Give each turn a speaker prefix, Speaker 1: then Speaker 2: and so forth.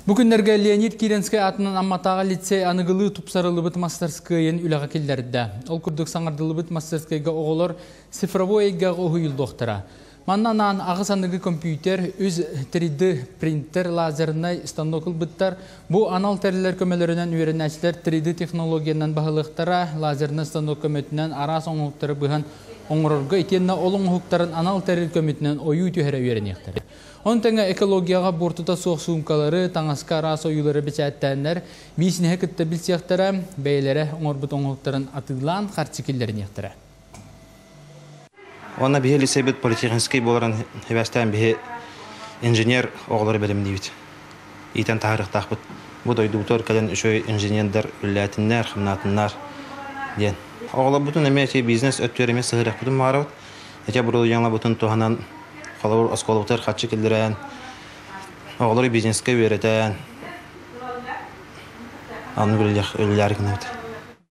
Speaker 1: Бу күннэргэ Леонид Киренскэй аатынан Амматааҕы лицей аныгылыы тупсарыллыбыт мастарыскыайын үлэҕэ киллэрдэ. Ол курдук саҥардыллыбыт мастарыскыайга оҕолор цифровой эйгэҕэ уһуйуллуохтара. Манна анаан аҕыс аныгы компьютер, үс 3D принтер, лазернай станок ылбыттар. Бу анал тэриллэр көмөлөрүнэн үөрэнээччилэр 3D технологиянан баһылыахтара, лазернай станок көмөтүнэн араас оҥоһуктары быһан оҥорорго итиэннэ ол оҥоһуктарын анал тэрил көмөтүнэн ойуу түһэрэ үөрэниэхтэрэ. Ону тэҥэ экологияҕа буортута суох суумкалары, таҥаска араас ойуулары бэчээттээннэр биисинэһи кытта билсиэхтэрэ, бэйэлэрэ оҥорбут оҥоһуктарын атыылаан харчы киллэриниэхтэрэ.
Speaker 2: Уонна биһи лицейбит политехническэй буоларын сибээстээн биһи инженер оҕолору бэлэмниибит. Иитэн таһаарыахтаахпыт. Бу дойдубутугар кэлэн үчүгэй инженердэр үлэлээтиннэр, хамнаатыннар диэн. Оҕолорбутун эмиэ ити бизнес өттүгэр эмиэ сыһыарыахпытын баҕарабыт. Ити оборудованиеларбытын туһанан, холобур, оскуолабытыгар харчы киллэрэн, оҕолору бизнескэ үөрэтэн, аны үлэлээри гынабыт.